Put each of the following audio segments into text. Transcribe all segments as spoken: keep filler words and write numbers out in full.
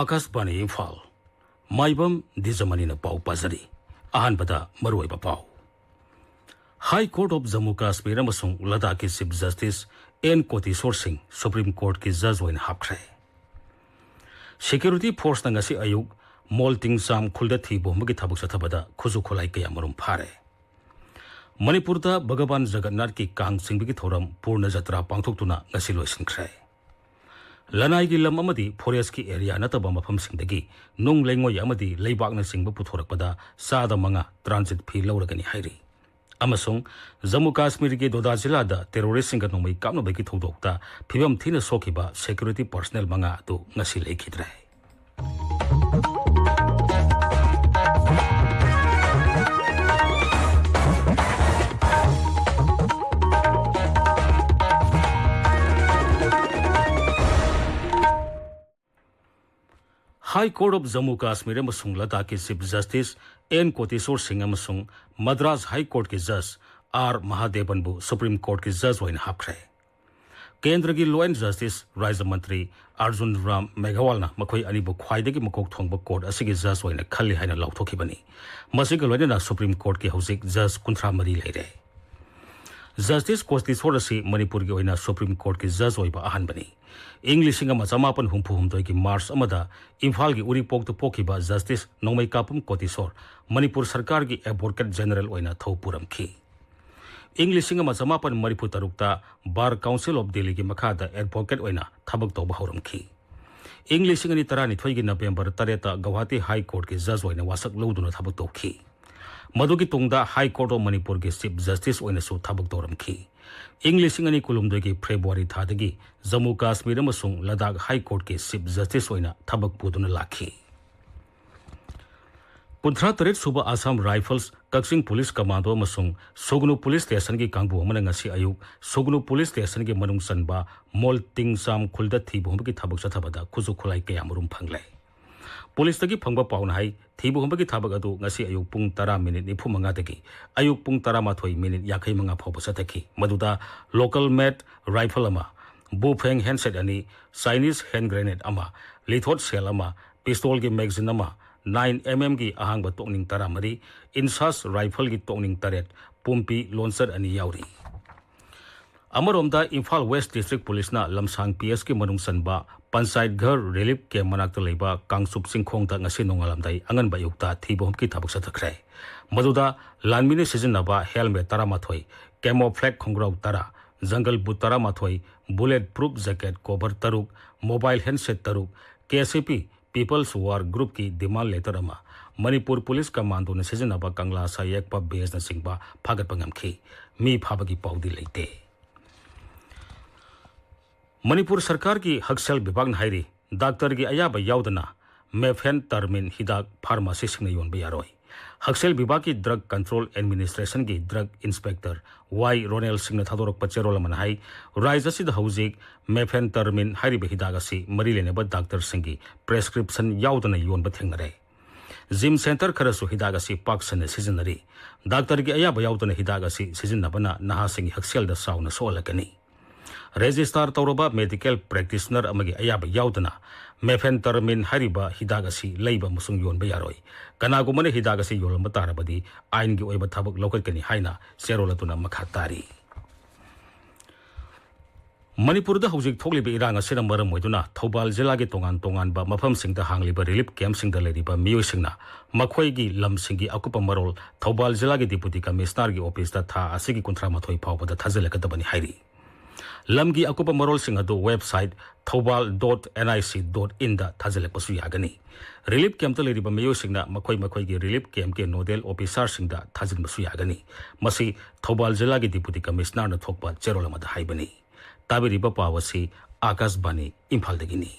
ꯑꯥꯀꯥꯁꯕꯥꯅꯤ ꯏꯝꯐꯥꯜ꯫ ꯃꯥꯏꯕꯝ ꯗꯤꯖꯃꯅꯤꯅ ꯄꯥꯎ ꯄꯥꯖꯔꯤ꯫ ꯑꯍꯥꯟꯕꯗ ꯃꯔꯨꯑꯣꯏꯕ ꯄꯥꯎ꯫ High Court of Jammu Kashmir ꯑꯃꯁꯨꯡ ꯂꯗꯥꯈꯀꯤ Chief Justice ꯑꯦꯟ ꯀꯣꯇꯦꯁꯣꯔ ꯁꯤꯡ Supreme Courtꯀꯤ judge ꯑꯣꯏꯅ ꯍꯥꯞꯈ꯭ꯔꯦ꯫ Security Forceꯅ ꯉꯁꯤ ꯑꯌꯨꯛ ꯃꯣꯜꯇꯤꯡꯁꯥꯝ ꯈꯨꯜꯗ ꯊꯤꯕ ꯍꯨꯝꯕꯒꯤ ꯊꯕꯛ ꯆꯠꯊꯕꯗ ꯈꯨꯠꯁꯨ ꯈꯨꯠꯂꯥꯏ ꯀꯌꯥ ꯃꯔꯨꯝ ꯐꯥꯔꯦ꯫ ꯃꯅꯤꯄꯨꯔꯗ ꯚꯒꯕꯥꯟ ꯖꯒꯟꯅꯥꯊꯀꯤ ꯀꯥꯡ ꯆꯤꯡꯕꯒꯤ ꯊꯧꯔꯝ ꯄꯨꯔꯅ ꯖꯇ꯭ꯔꯥ ꯄꯥꯡꯊꯣꯛꯇꯨꯅ ꯉꯁꯤ ꯂꯣꯏꯁꯤꯟꯈ꯭ꯔꯦ꯫ ꯂꯅꯥꯏꯒꯤ ꯂꯝ ꯑꯃꯗꯤ forestꯀꯤ area ꯅꯠꯇꯕ ꯃꯐꯝꯁꯤꯡꯗꯒꯤ ꯅꯨꯡ ꯂꯩꯉꯣꯏ ꯑꯃꯗꯤ ꯂꯩꯕꯥꯛꯅꯆꯤꯡꯕ ꯄꯨꯊꯣꯔꯛꯄꯗ ꯆꯥꯗ ꯃꯉꯥ transit fee ꯂꯧꯔꯒꯅꯤ ꯍꯥꯏꯔꯤ꯫ ꯑꯃꯁꯨꯡ ꯖꯝꯃꯨ ꯀꯥꯁꯃꯤꯔꯒꯤ ꯗꯣꯗꯥ ꯖꯤꯂꯥꯗ terroristꯁꯤꯡꯒ ꯅꯣꯡꯃꯩ ꯀꯥꯞꯅꯕꯒꯤ ꯊꯧꯗꯣꯛꯇ ꯐꯤꯕꯝ ꯊꯤꯅ ꯁꯣꯛꯈꯤꯕ security personnel ꯃꯉꯥ ꯑꯗꯨ ꯉꯁꯤ ꯂꯩꯈꯤꯗ꯭ꯔꯦ꯫ High Court of Jammu Kashmir ꯑꯃꯁꯨꯡ ꯂꯗꯥꯈꯀꯤ Chief Justice N Kotiswar Singh ꯑꯃꯁꯨꯡ ꯃꯗ꯭ꯔꯥꯁ High Courtꯀꯤ Judge ꯑꯥꯔ ꯃꯍꯥꯗꯦꯕꯟꯕꯨ Supreme Courtꯀꯤ judge ꯑꯣꯏꯅ ꯍꯥꯞꯈ꯭ꯔꯦ꯫ ꯀꯦꯟꯗ꯭ꯔꯒꯤ Law and Justice ꯔꯥꯖ꯭ꯌ ꯃꯟꯇ꯭ꯔꯤ ꯑꯔꯖꯨꯟ ꯔꯥꯝ ꯃꯦꯘꯋꯥꯜꯅ ꯃꯈꯣꯏ ꯑꯅꯤꯕꯨ ꯈ꯭ꯋꯥꯏꯗꯒꯤ ꯃꯀꯣꯛ ꯊꯣꯡꯕ court ꯑꯁꯤꯒꯤ judge ꯑꯣꯏꯅ ꯈꯜꯂꯤ ꯍꯥꯏꯅ ꯂꯥꯎꯊꯣꯛꯈꯤꯕꯅꯤ꯫ ꯃꯁꯤꯒ ꯂꯣꯏꯅꯅ Supreme Courtꯀꯤ ꯍꯧꯖꯤꯛ judge ꯀꯨꯟꯊ꯭ꯔꯥ ꯃꯔꯤ ꯂꯩꯔꯦ꯫ Justice ꯀꯣꯇꯦꯁꯣꯔ ꯑꯁꯤ ꯃꯅꯤꯄꯨꯔꯒꯤ ꯑꯣꯏꯅ Supreme Courtꯀꯤ judge ꯑꯣꯏꯕ ꯑꯍꯥꯟꯕꯅꯤ꯫ ꯏꯪ ꯂꯤꯁꯤꯡ ꯑꯃ ꯆꯃꯥꯄꯟ ꯍꯨꯝꯐꯨ ꯍꯨꯝꯗꯣꯏꯒꯤ March ꯑꯃꯗ ꯏꯝꯐꯥꯜꯒꯤ ꯎꯔꯤꯄꯣꯛꯇ ꯄꯣꯛꯈꯤꯕ Justice ꯅꯣꯡꯃꯩꯀꯥꯄꯝ ꯀꯣꯇꯦꯁꯣꯔ ꯃꯅꯤꯄꯨꯔ ꯁꯔꯀꯥꯔꯒꯤ Advocate General ꯑꯣꯏꯅ ꯊꯧ ꯄꯨꯔꯝꯈꯤ꯫ ꯏꯪ ꯂꯤꯁꯤꯡ ꯑꯃ ꯆꯃꯥꯄꯟ ꯃꯔꯤꯐꯨ ꯇꯔꯨꯛꯇ Bar Council of Delhiꯒꯤ ꯃꯈꯥꯗ advocate ꯑꯣꯏꯅ ꯊꯕꯛ ꯇꯧꯕ ꯍꯧꯔꯝꯈꯤ꯫ ꯏꯪ ꯂꯤꯁꯤꯡ ꯑꯅꯤ ꯇꯔꯥꯅꯤꯊꯣꯏꯒꯤ November ꯇꯔꯦꯠꯇ ꯒꯧꯍꯥꯇꯤ High Courtꯀꯤ judge ꯑꯣꯏꯅ ꯋꯥꯁꯛ ꯂꯧꯗꯨꯅ ꯊꯕꯛ ꯇꯧꯈꯤ꯫ ꯃꯗꯨꯒꯤ ꯇꯨꯡꯗ High Court of ꯃꯅꯤꯄꯨꯔꯒꯤ Chief Justice ꯑꯣꯏꯅꯁꯨ ꯊꯕꯛ ꯇꯧꯔꯝꯈꯤ꯫ ꯏꯪ ꯂꯤꯁꯤꯡ ꯑꯅꯤ ꯀꯨꯟꯍꯨꯝꯗꯣꯏꯒꯤ February ꯊꯥꯗꯒꯤ ꯖꯝꯃꯨ ꯀꯥꯁꯃꯤꯔ ꯑꯃꯁꯨꯡ ꯂꯗꯥꯈ High Courtꯀꯤ Chief Justice ꯑꯣꯏꯅ ꯊꯕꯛ ꯄꯨꯗꯨꯅ ꯂꯥꯛꯈꯤ꯫ ꯀꯨꯟꯊ꯭ꯔꯥ ꯇꯔꯦꯠ ꯁꯨꯕ Assam Rifles, ꯀꯛꯆꯤꯡ Police Commando ꯑꯃꯁꯨꯡ ꯁꯨꯒꯅꯨ Police Stationꯒꯤ ꯀꯥꯡꯕꯨ ꯑꯃꯅ ꯉꯁꯤ ꯑꯌꯨꯛ ꯁꯨꯒꯅꯨ Police Stationꯒꯤ ꯃꯅꯨꯡ ꯆꯟꯕ ꯃꯣꯜꯇꯤꯡꯁꯥꯝ ꯈꯨꯜꯗ ꯊꯤꯕ ꯍꯨꯝꯕꯒꯤ ꯊꯕꯛ ꯆꯠꯊꯕꯗ ꯈꯨꯠꯁꯨ ꯈꯨꯠꯂꯥꯏ ꯀꯌꯥ ꯃꯔꯨꯝ ꯐꯪꯂꯦ꯫ Policeꯇꯒꯤ ꯐꯪꯕ ꯄꯥꯎꯅ ꯍꯥꯏ, ꯊꯤꯕ ꯍꯨꯝꯕꯒꯤ ꯊꯕꯛ ꯑꯗꯨ ꯉꯁꯤ ꯑꯌꯨꯛ ꯄꯨꯡ ꯇꯔꯥ minute ꯅꯤꯐꯨ ꯃꯉꯥꯗꯒꯤ ꯑꯌꯨꯛ ꯄꯨꯡ ꯇꯔꯥꯃꯥꯊꯣꯏ minute ꯌꯥꯡꯈꯩ ꯃꯉꯥ ꯐꯥꯎꯕ ꯆꯠꯊꯈꯤ꯫ ꯃꯗꯨꯗ local made rifle ꯑꯃ, Bufeng handset ꯑꯅꯤ, Chinese hand grenade ꯑꯃ, ꯂꯤꯊꯣꯠ ꯁꯦꯜ ꯑꯃ, ꯄꯤꯁꯇꯣꯜꯒꯤ ꯃꯦꯒꯥꯖꯤꯟ ꯑꯃ, ꯅꯥꯏꯟ ꯑꯦꯝ ꯑꯦꯝꯒꯤ ꯑꯍꯥꯡꯕ ꯇꯣꯛꯅꯤꯡ ꯇꯔꯥꯃꯔꯤ, ꯏꯟꯁꯥꯁ ꯔꯥꯏꯐꯜꯒꯤ ꯇꯣꯛꯅꯤꯡ ꯇꯔꯦꯠ, ꯄꯨꯝꯄꯤ ꯂꯣꯟꯆꯔ ꯑꯅꯤ ꯌꯥꯎꯔꯤ꯫ ꯑꯃꯔꯣꯝꯗ, ꯏꯝꯐꯥꯜ ꯋꯦꯁ ꯗꯤꯁꯇ꯭ꯔꯤꯛ ꯄꯨꯂꯤꯁꯅ ꯂꯝꯁꯥꯡ ꯄꯤ ꯑꯦꯁꯀꯤ ꯃꯅꯨꯡ ꯆꯟꯕ ꯄꯟꯆꯥꯌꯠ ꯘꯔ ꯔꯤꯂꯤꯐ ꯀꯦꯝꯞ ꯃꯅꯥꯛꯇ ꯂꯩꯕ ꯀꯥꯡꯆꯨꯞ ꯆꯤꯡꯈꯣꯡꯗ ꯉꯁꯤ ꯅꯣꯡꯉꯥꯜꯂꯝꯗꯥꯏ ꯑꯉꯟꯕ ꯑꯌꯨꯛꯇ ꯊꯤꯕ ꯍꯨꯝꯀꯤ ꯊꯕꯛ ꯆꯠꯊꯈ꯭ꯔꯦ꯫ ꯃꯗꯨꯗ ꯂꯥꯟꯃꯤꯅ ꯁꯤꯖꯤꯟꯅꯕ ꯍꯦꯜꯃꯦꯠ ꯇꯔꯥꯃꯥꯊꯣꯏ, ꯀꯦꯃꯣꯐ꯭ꯂꯦꯛ ꯈꯣꯡꯒ꯭ꯔꯥꯎ ꯇꯔꯥ, ꯖꯪꯒꯜ ꯕꯨꯠ ꯇꯔꯥꯃꯥꯊꯣꯏ, ꯕꯨꯂꯦꯠ ꯄ꯭ꯔꯨꯐ ꯖꯦꯀꯦꯠ ꯀꯣꯚꯔ ꯇꯔꯨꯛ, ꯃꯣꯕꯥꯏꯜ ꯍꯦꯟꯗꯁꯦꯠ ꯇꯔꯨꯛ, ꯀꯦ ꯁꯤ ꯄꯤ, ꯄꯤꯄꯜꯁ ꯋꯥꯔ ꯒ꯭ꯔꯨꯞꯀꯤ ꯗꯤꯃꯥꯟ ꯂꯦꯇꯔ ꯑꯃ, ꯃꯅꯤꯄꯨꯔ ꯄꯨꯂꯤꯁ ꯀꯃꯥꯟꯗꯣꯅ ꯁꯤꯖꯤꯟꯅꯕ ꯀꯪꯂꯥ ꯁꯥ ꯌꯦꯛꯄ ꯕꯦꯖꯅꯆꯤꯡꯕ ꯐꯥꯒꯠꯄ ꯉꯝꯈꯤ꯫ ꯃꯤ ꯐꯥꯕꯒꯤ ꯄꯥꯎꯗꯤ ꯂꯩꯇꯦ꯫ ꯃꯅꯤꯄꯨꯔ ꯁꯔꯀꯥꯔꯒꯤ ꯍꯛꯁꯦꯜ ꯕꯤꯚꯥꯒꯅ ꯍꯥꯏꯔꯤ, ꯗꯥꯛꯇꯔꯒꯤ ꯑꯌꯥꯕ ꯌꯥꯎꯗꯅ ꯃꯦꯐꯦꯟꯇꯔꯃꯤꯟ ꯍꯤꯗꯥꯛ ꯐꯥꯔꯃꯥꯁꯤꯁꯤꯡꯅ ꯌꯣꯟꯕ ꯌꯥꯔꯣꯏ꯫ ꯍꯛꯁꯦꯜ ꯕꯤꯚꯥꯒꯀꯤ ꯗ꯭ꯔꯒ ꯀꯟꯇ꯭ꯔꯣꯜ ꯑꯦꯗꯃꯤꯅꯤꯁꯇ꯭ꯔꯦꯁꯟꯒꯤ ꯗ꯭ꯔꯒ ꯏꯟꯁꯄꯦꯛꯇꯔ ꯋꯥꯏ ꯔꯣꯅꯦꯜ ꯁꯤꯡꯅ ꯊꯥꯗꯣꯔꯛꯄ ꯆꯦꯔꯣꯜ ꯑꯃꯅ ꯍꯥꯏ, ꯔꯥꯖ꯭ꯌ ꯑꯁꯤꯗ ꯍꯧꯖꯤꯛ ꯃꯦꯐꯦꯟꯇꯔꯃꯤꯟ ꯍꯥꯏꯔꯤꯕ ꯍꯤꯗꯥꯛ ꯑꯁꯤ ꯃꯔꯤ ꯂꯩꯅꯕ ꯗꯥꯛꯇꯔꯁꯤꯡꯒꯤ ꯄ꯭ꯔꯦꯁꯀ꯭ꯔꯤꯞꯁꯟ ꯌꯥꯎꯗꯅ ꯌꯣꯟꯕ ꯊꯦꯡꯅꯔꯦ꯫ ꯖꯤꯝ ꯁꯦꯟꯇꯔ ꯈꯔꯁꯨ ꯍꯤꯗꯥꯛ ꯑꯁꯤ ꯄꯥꯛ ꯁꯟꯅ ꯁꯤꯖꯤꯟꯅꯔꯤ꯫ ꯗꯥꯛꯇꯔꯒꯤ ꯑꯌꯥꯕ ꯌꯥꯎꯗꯅ ꯍꯤꯗꯥꯛ ꯑꯁꯤ ꯁꯤꯖꯤꯟꯅꯕꯅ ꯅꯍꯥꯁꯤꯡꯒꯤ ꯍꯛꯁꯦꯜꯗ ꯆꯥꯎꯅ ꯁꯣꯛꯍꯜꯂꯛꯀꯅꯤ꯫ ꯔꯦꯖꯤꯁꯇꯥꯔ ꯇꯧꯔꯕ ꯃꯦꯗꯤꯀꯦꯜ ꯄ꯭ꯔꯦꯛꯇꯤꯁꯅꯔ ꯑꯃꯒꯤ ꯑꯌꯥꯕ ꯌꯥꯎꯗꯅ ꯃꯦꯐꯦꯟꯇꯔꯃꯤꯟ ꯍꯥꯏꯔꯤꯕ ꯍꯤꯗꯥꯛ ꯑꯁꯤ ꯂꯩꯕ ꯑꯃꯁꯨꯡ ꯌꯣꯟꯕ ꯌꯥꯔꯣꯏ꯫ ꯀꯅꯥꯒꯨꯝꯕꯅ ꯍꯤꯗꯥꯛ ꯑꯁꯤ ꯌꯣꯜꯂꯝꯕ ꯇꯥꯔꯕꯗꯤ ꯑꯥꯏꯟꯒꯤ ꯑꯣꯏꯕ ꯊꯕꯛ ꯂꯧꯈꯠꯀꯅꯤ ꯍꯥꯏꯅ ꯆꯦꯔꯣꯜ ꯑꯗꯨꯅ ꯃꯈꯥ ꯇꯥꯔꯤ꯫ ꯃꯅꯤꯄꯨꯔꯗ ꯍꯧꯖꯤꯛ ꯊꯣꯛꯂꯤꯕ ꯏꯔꯥꯡ ꯑꯁꯤꯅ ꯃꯔꯝ ꯑꯣꯏꯗꯨꯅ ꯊꯧꯕꯥꯜ ꯖꯤꯂꯥꯒꯤ ꯇꯣꯉꯥꯟ ꯇꯣꯉꯥꯟꯕ ꯃꯐꯝꯁꯤꯡꯗ ꯍꯥꯡꯂꯤꯕ ꯔꯤꯂꯤꯐ ꯀꯦꯝꯞꯁꯤꯡꯗ ꯂꯩꯔꯤꯕ ꯃꯤꯑꯣꯏꯁꯤꯡꯅ ꯃꯈꯣꯏꯒꯤ ꯂꯝꯁꯤꯡꯒꯤ ꯑꯀꯨꯞꯄ ꯃꯔꯣꯜ ꯊꯧꯕꯥꯜ ꯖꯤꯂꯥꯒꯤ ꯗꯤꯄꯨꯇꯤ ꯀꯃꯤꯁꯅꯔꯒꯤ ꯑꯣꯐꯤꯁꯇ ꯊꯥ ꯑꯁꯤꯒꯤ ꯀꯨꯟꯊ꯭ꯔꯥ ꯃꯥꯊꯣꯏ ꯐꯥꯎꯕꯗ ꯊꯥꯖꯤꯜꯂꯛꯀꯗꯕꯅꯤ ꯍꯥꯏꯔꯤ꯫ ꯂꯝꯒꯤ ꯑꯀꯨꯞꯄ ꯃꯔꯣꯜꯁꯤꯡ ꯑꯗꯨ website Thoubal dot N I C dot ꯏꯟꯗ ꯊꯥꯖꯤꯜꯂꯛꯄꯁꯨ ꯌꯥꯒꯅꯤ꯫ ꯔꯤꯂꯤꯐ ꯀꯦꯝꯞꯇ ꯂꯩꯔꯤꯕ ꯃꯤꯑꯣꯏꯁꯤꯡꯅ ꯃꯈꯣꯏ ꯃꯈꯣꯏꯒꯤ ꯔꯤꯂꯤꯐ ꯀꯦꯝꯞꯀꯤ ꯅꯣꯗꯦꯜ ꯑꯣꯐꯤꯁꯥꯔꯁꯤꯡꯗ ꯊꯥꯖꯤꯟꯕꯁꯨ ꯌꯥꯒꯅꯤ꯫ ꯃꯁꯤ ꯊꯧꯕꯥꯜ ꯖꯤꯂꯥꯒꯤ ꯗꯤꯄꯨꯇꯤ ꯀꯃꯤꯁꯅꯔꯅ ꯊꯣꯛꯄ ꯆꯦꯔꯣꯜ ꯑꯃꯗ ꯍꯥꯏꯕꯅꯤ꯫ ꯇꯥꯕꯤꯔꯤꯕ ꯄꯥꯎ ꯑꯁꯤ ꯑꯥꯀꯥꯁꯕꯥꯅꯤ ꯏꯝꯐꯥꯜꯗꯒꯤꯅꯤ꯫